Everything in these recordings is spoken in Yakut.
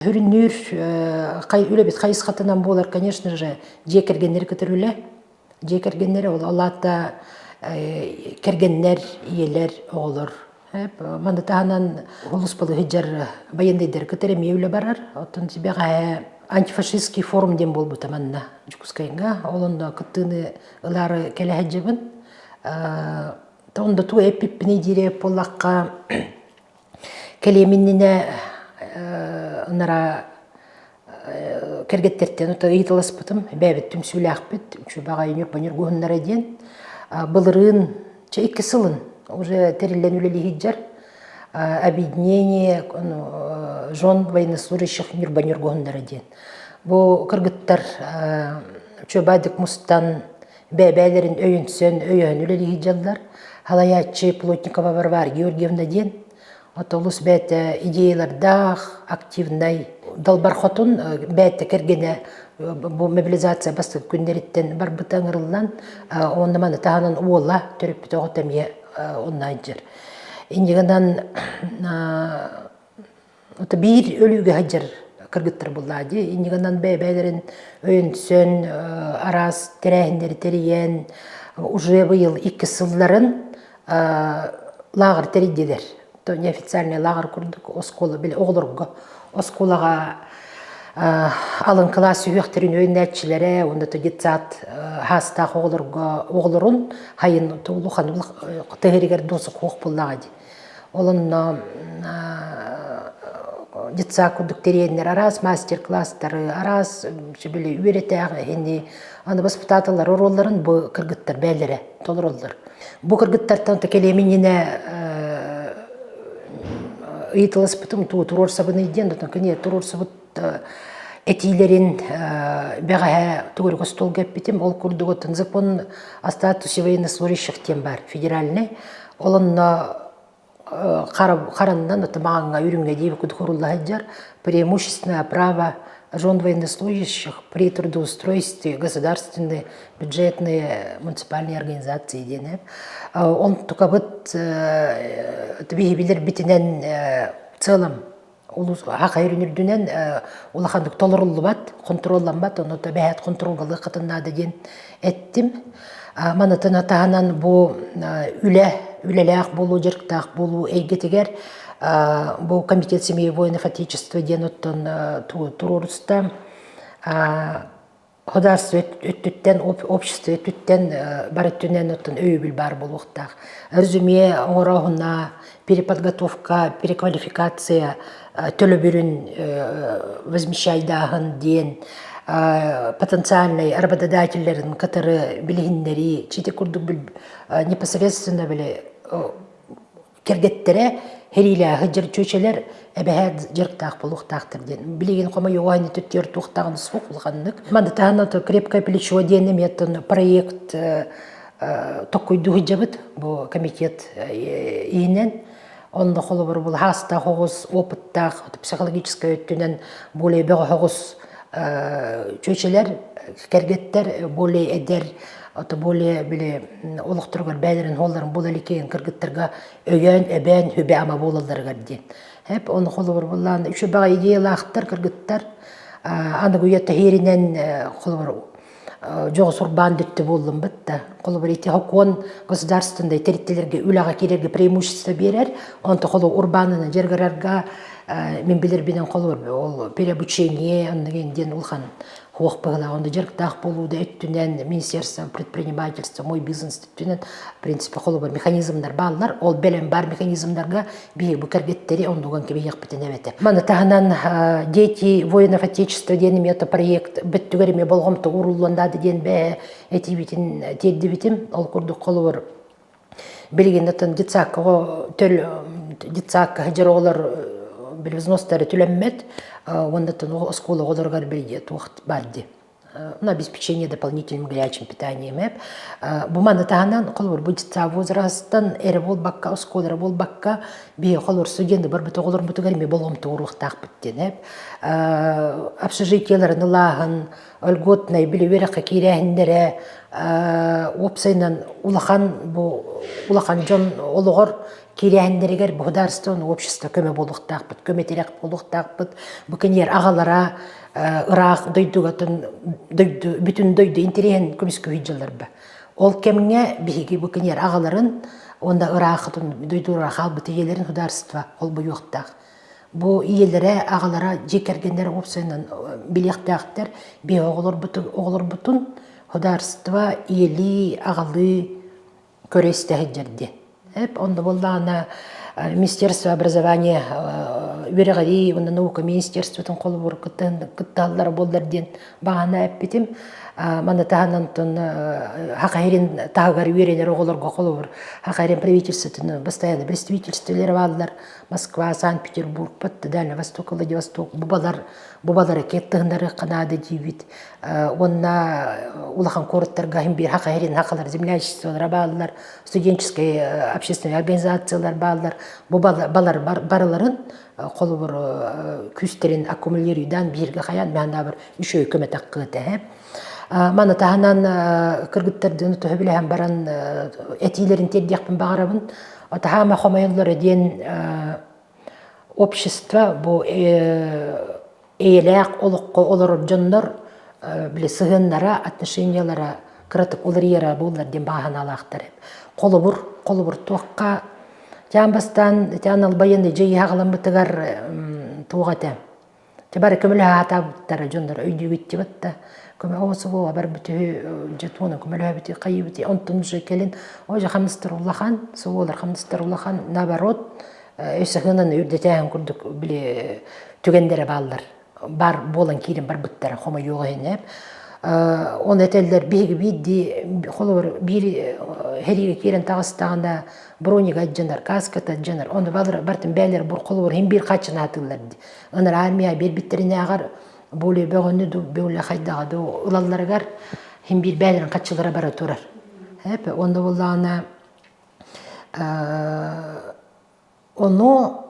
Сүрүннүүр үлэбит хайысхатынан буолар, конечно же, дьиэ кэргэннэри кытары үлэ. Дьиэ кэргэннэрэ ол ол аата кэргэннэр, ийэлэр, оҕолор. Маны таһынан улууспалыы сылдьар байыаннайдары кытары эмиэ үлэ барар. Оттон бэҕэһээ антифашистский форум диэн буолбута манна Дьокуускайга. Ол онно кыттыыны ылаары кэлэ сылдьабын. Онно тугу эппиппиний диир буоллахха, Кэлиэм иннинэ ынара кэргэттэртэн ыйыталаспытым, бэйэбит түмсүүлээхпит, үчүгэй Ньурба Ньургуһуннара диэн. Былырыын, чэ икки сылын уже тэриллэн үлэлии сылдьар объединение жен военнослужащих Ньурба Ньургуһуннара диэн. Бу кыргыттар үчүгэйдик мустан бэйэ-бэйэлэрин өйөнсөн, өйөһөн үлэлии сылдьаллар. Халайааччы Плотникова Варвара Георгиевна диэн олус бэйэтэ идеялардаах, активнай далбар хотун бэйэтэ кэргэнэ бу мобилизация бастакы күннэриттэн барбыта ыҥырыллан, уонна маны таһынан уола төрөппүт оҕото эмиэ онно сылдьар. Инньэ гынан Это биир өлүүгэ сылдьар кыргыттар буоллаа дии. Инньэ гынан бэйэ-бэйэлэрин өйөнсөн, араас тэрээһиннэри тэрийэн, уже быйыл икки сылларын лааҕыр тэрийдилэр. То неофициальный лааҕыр курдук оскуола били оҕолорго оскуолаҕа алын кылаас сүһүөхтэрин өйөнөөччүлэрэ уонна то детсад хаастаах оҕолорго оҕолорун хайын улахан тыһыригэр дуосук хуох буоллаҕа дии. Ол онно детсад курдук тэрийэннэр араас мастер-класстары, араас били үөрэтээх эһини аны воспитателлар оруолларын бу кыргыттар бээлэрэ толороллор. Бу кыргыттартан кэлиэм иннинэ ыйыталаспытым туу туруорсабыный диэн, отон кини туруорсубут этиилэрин бэҕэһээ тугурук остуолга эппитим. Ол курдук оттон закон о статусе военнослужащих диэн баар федеральный. Ол онно хараннан маҕаҥҥа үрүҥҥэ диэби курдук урулла сылдьар преимущественное право жен военнослужащих при трудоустройстве государственные бюджетные муниципальные организации диэн онтукабыт биһибилэрбитинэн в целом улуус хахайрын үрдүнэн улаханнык толоруллубат, хонтуруолламмат, ону бэһээт хонтуруолгалыаххытын наада диэн эттим. Манытын таһынан бу үлэ, үлэлээх буолуу, дьарыктаах буолуу эйгэтигэр бу комитет семьи воинов отечества диэн оттон туруоруста Государство өттүттэн, общество өттүттэн бары өттүнэн оттон өйөбүл баар буолуохтаах. Резюме оҥорооһуна, переподготовка, переквалификация төлөбүрүн возмещайдааһын диэн потенциальный работодателлэрин кытары билиһиннэрии, чити курдук непосредственно били кэргэттэрэ хэриилээхи дьэр чүөчэлэр эбэһээт дьарыктаах буолуохтаахтар диэн. Билигин хомойуоҕа ини түттүөр туохтааҕын суох улаханнык. Маны таһынан крепкое плечо диэн эмиэ проект токкуйдуу сылдьабыт бу комитет иһинэн. Онно холобур бул хаастаах оҕус опыттаах психологическай өттүнэн более бөҕө оҕус чүөчэлэр кэргэттэр более эдэр ото более били олохторугар бээлэрин хуолларын була иликин кыргыттарга өйөөн эбээн хүбэ ама буолалларыгар диэн хэп ону холобур буллаан үчүгэй идеялаахтар кыргыттар аныгы үйэ тэһиэринэн холобур дьоҕус урбаан дүттэ буоллум бытта холобур ити хокуон государственнай тэрилтэлэргэ үлэҕэ киирэргэ преимущество биэрэр онто холобур урбаанынан дьарыгырарга мин билэрбинэн холобур ол переобучение оннугин диэн улахан хуох быһылаах онно дьарыктаах буолуу да өттүнэн министерство предпринимательства мой бизнес өттүнэн в принципе холобур механизмнар бааллар ол бэлэм бар механизмнарга биһиги бу кэргэттэри оннуган кэбиһиэхпитин эбэтэ маны таһынан дети воинов отечества диэн эмиэ проект бөттүгэр эмиэ болҕомто ууруллуон наада диэн бээ этиибитин тиэрдибитим ол курдук холобур билигин оттон детсадка төл детсадка сылдьар оҕолор били взностары түлэммэт уонна оскуола оҕолоругар били туох баар дии. На обеспечение дополнительным горячим питанием. Бу маны таһынан холобур бу детсад возрастан эрэ буолбакка, оскуола эрэ буолбакка, биһи холобур студенты барбыт оҕолорбутугар эмиэ болҕомто ууруохтаахпыт диэн. Общежитиеларын ылааһын, льготнай били үөрэххэ киирээһиннэрэ уопсайынан улахан бу улахан дьон олоҕор киирээһиннэригэр государство общество көмө буолуохтаахпыт, көмө тирэх буолуохтаахпыт. Бу кинилэр аҕалара ыраах дойдугатын дойду бүтүн дойду интэриэһин көмүскүү дьылларба. Ол кэмҥэ биһиги бу кинилэр аҕаларын уонна ыраахытын дойдулара хаалбыт ийэлэрин государство холбуйуохтаах. Бу ийэлэрэ, аҕалара дьиэ кэргэннэрэ уопсайынан билиэхтээхтэр. Биһи оҕолорбутун, оҕолорбутун государство ийэлии, аҕалыы көрө-истэ сылдьар диэн. Эп онно буоллаҕына Министерство образования үөрэҕирии уонна наука министерствотын холобур кытталлара буоллар диэн баҕана эппитим. Маны таһынан онтон Хахайрин таһыгар үөрэнэр оҕолорго холобур Хахайрин правительствотын постоянно представительстволара бааллар. Москва, Санкт-Петербург, Дальний Восток, Владивосток бу балар бу балары кеттыһыннарыахха наада диибит. Уонна улахан куораттарга иһин биир Хахайрин хахалар землячестволара бааллар, студенческай общественный организациялар бааллар. Бу балар барыларын холобур күүстэрин аккумулируйдаан бииргэ хайаан мээнэ үчүгэй көмөтөх кыата Маны таһынан кыргыттардыын төһө билэһэн баран этиилэрин тиэрдиэхпин баҕарабын. Отаһаама хомойоллоро диэн общество бу эйэлээх олоххо олорор дьоннор били сыһыаннара, отношениялара кыратык уларыйара буоллар диэн баҕа санаалаахтар. Холобур, холобур туохха тян бастаан тян албайын дьиэ аҕаламмытыгар туох этэ Дьэ бары көмөлөһө сатаабыттара дьоннор өйдүүгүт да көмө оҕосугу барбытыһы дьэ туона көмөлөһөбүтүй хайыыбытый онтон уже кэлин о дьэ хамнастар улахан суолар хамнастар улахан наоборот өссө сыананы үрдэтээһин курдук били түгэннэрэ бааллар бар буолан киирэн барбыттара хомойуох иһин оны этэллэр биһиги биирдии холобур биир хэриигэ киирэн таҕыстаҕына бронига дьанар каската дьанар ону бартын бээлэр бур холобур иһин биир хаччыны атыыллар ди Ыныр армия биэрбиттэринээҕэр более бөҕөнү ду бөөлө хайдаҕа ду ылалларыгар иһин биир бээлэрин хаччылара бара турар. Эп онно буоллаҕына ону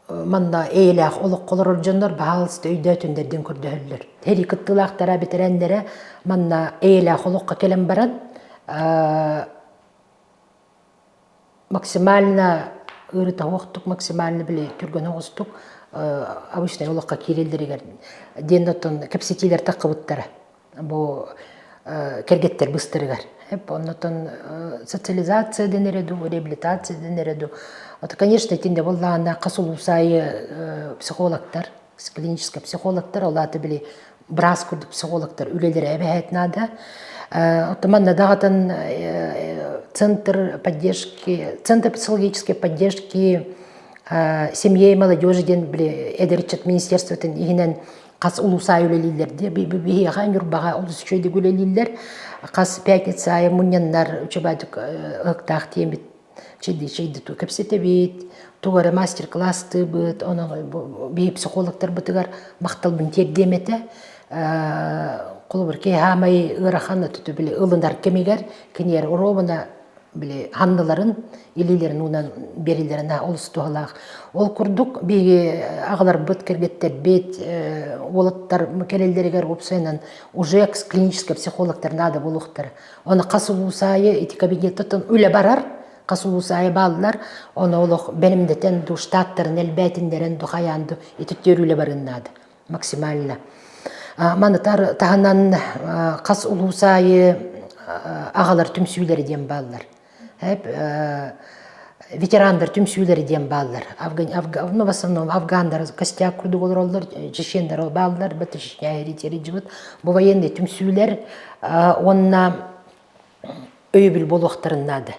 манна эйэлээх олоххо олорор дьоннор баһаалыста өйдөөтүндэрдин көрдөһөллөр. Сэрии кыттыылаахтара, бэтэрээннэрэ манна эйэлээх олоххо кэлэн баран максимально ыарытаһыахтук, максимально били түргэн оҕустук обычнай олоххо киирэллэригэр диэн оттон кэпсэтиилэр таххыбыттара бу кэргэттэр быстарыгар. Оннотон социализация дэнэрэ дуу, реабилитация дэнэрэ дуу. Это, конечно, итинде буоллаҕына хас улуус аайы психологтар клиническэй психологтар, ол аата били быраас курдук психологтар үлэлэрэ эбэһээт наада. Оттон манна даҕатан центр поддержки, центр психологической поддержки семье и молодежи диэн били эдэр ыччат министерствотын иһинэн хас улуус аайы үлэлииллэр дии. Биһиэхэ Ньурбаҕа олус үчүгэйдик үлэлииллэр. Хас пятница аайы мунньаннар үчүгэйдик ыһыктаах тиэмит чэйдии туу кэпсэтэбит, тугу эрэ мастер-класстыыбыт, онон биһи психологтарбытыгар махталбын тиэрдиэм этэ. Холобур, киһи хаамай ыарахан өтүтү били ылынар кэмигэр кинилэр ровно били ханныларын, илиилэрин уунан биэрэллэрин олус туһалаах. Ол курдук биһиги аҕаларбыт, кэргэттэрбит, уолаттар кэлэллэригэр уопсайынан уже клиническэй психологтар наада буолуохтара. Оны хас улуус аайы ити кабинеттан үлэ барар, хас улуус аайы бааллар, оны олох бэлэмдэтэн ду штаттарын элбээтиннэрэн ду хайаан ду ити үлэ барын наада максимально. Маны таһынан хас улуус аайы аҕалар түмсүүлэри диэн бааллар. Ветерандар түмсүүлэри диэн бааллар. Ну, в основном афгандар костяк курдук олороллор, чечендар бааллар, Чечня жибыт. Бу военный түмсүүлэр уонна өйөбүл буолуохтарын наада.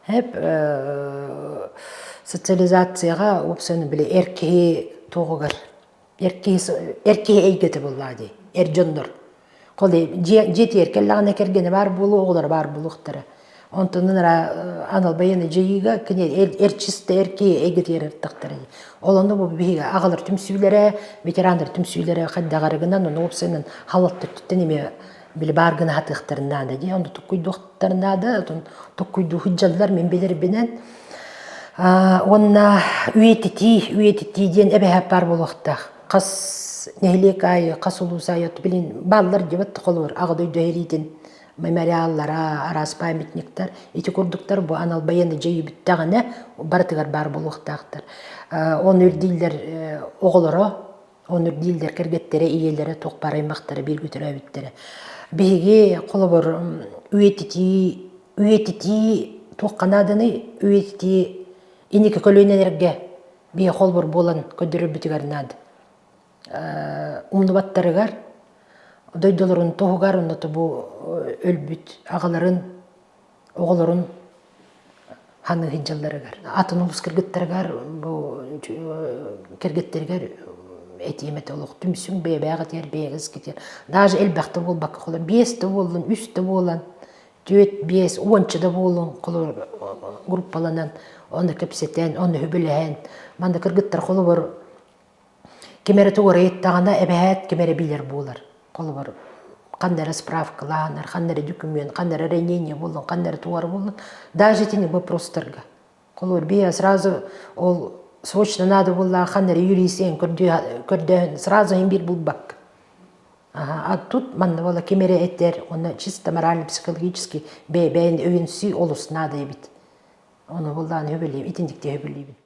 Эп социализацияҕа уопсайынан били эр киһи туоҕугар эр киһи эр киһи эйгэтэ буоллаа дии эр дьоннор Холе дьиэ дьиэтигэр кэллэҕинэ кэргэнэ баар буолуо, оҕолоро баар буолуохтара. Онтон анал байыаннай дьайыыга кини эр чисто эр киһи эйгэтигэр ыртахтара. Ол онно бу биһиги аҕалар түмсүүлэрэ, ветераннар түмсүүлэрэ хайдаҕары гынан, ону уопсайынан халалт өттүттэн эмиэ били баар гына хатыахтарын наада дии. Онно туккуйдуохтарын наада, отон туккуйдуу сылдьаллар мин билэрбинэн. Уонна үйэтитии, үйэтитии диэн эбэһээп баар буолуохтаах. Хас нэһилиэк аайы, хас улуус аайы билин бааллар диэбэт холобур Аҕа дойду сэриитин мемориаллара, араас памятниктар ити курдуктар бу анал байыаннай дьайыы бүттэҕинэ барытыгар баар буолуохтаахтар. Ону үрдииллэр оҕолоро, ону үрдииллэр кэргэттэрэ, ийэлэрэ, туох баар аймахтара бииргэ төрөөбүттэрэ. Биһиги холобур үйэтитии үйэтитии туохха нааданый? Үйэтитии инники көлүөнэлэргэ биһи холобур буолан көрдөрөрбүтүгэр наада. Умнубаттарыгар, дойдуларын туһугар онно бу өлбүт аҕаларын, оҕолорун ханыы сылдьалларыгар, атын улус кыргыттарыгар бу кэргэттэригэр этиэм этэ олох түмсүҥ бэйэбээх этиэр бэйэҕис китиэр даже элбэхтэ буолбакка холор биэс да буоллун үс да буолан түөрт биэс уонча да буоллун холор группаланан ону кэпсэтэн ону үбүлэһэн манна кыргыттар холобур Ким эрэ тугу эрэ ыйыттаҕына, эбэһээт ким эрэ билэр буолар. Холобур, ханна эрэ справкалаанар, ханна эрэ документ, ханна эрэ ранение буоллун, ханна эрэ тугу эрэ буоллун, даже итини вопростарга. Холобур, биэ сразу ол срочно надо буоллаҕа ханна эрэ юрист көрдөһөн сразу иһин биир булбакка. А тут манна буола ким эрэ этэр, уонна чисто морально-психологически бэйэ-бэйэни өйөнсүү олус наада эбит. Ону буллаан өбүлүүбүн, итинник өбүлүүбүн.